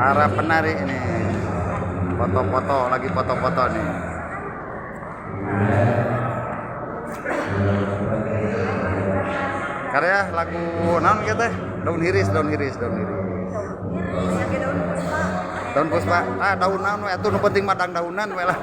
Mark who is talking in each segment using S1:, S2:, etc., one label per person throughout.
S1: Para penari ini foto-foto lagi, foto-foto nih. Karya lagu naon kieu teh? Daun hiris, daun hiris, daun hiris. Daun puspa. Ah, daun naon we atuh, nu penting mah dang-daunan we lah.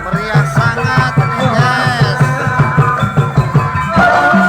S1: Meriah sangat nih, guys. Alah.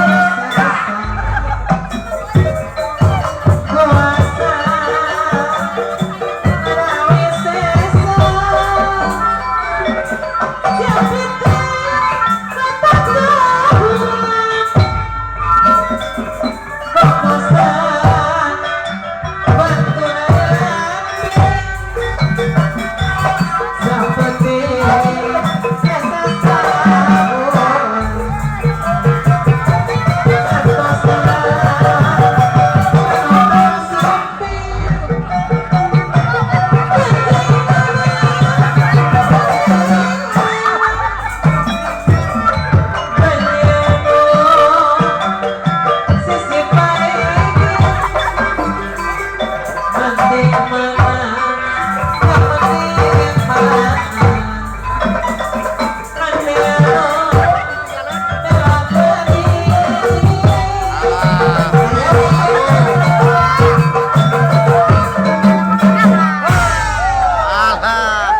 S1: Alah.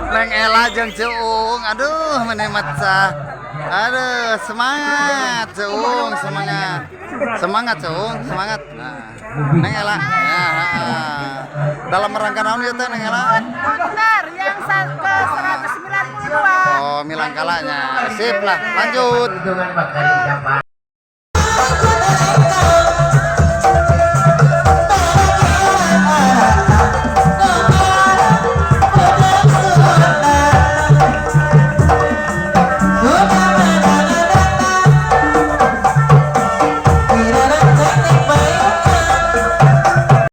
S1: Neng Ela jeung Ceung. Aduh, meneh maca. Aduh, semangat Ceung, semangat. Semangat Ceung, semangat. Nah, Neng Ela. Ya, dalam rangka naon ieu teh, Neng Ela?
S2: Benar, yang ke 192.
S1: Oh, milangkalanya. Sip lah, lanjut.
S3: Hitungan bakal.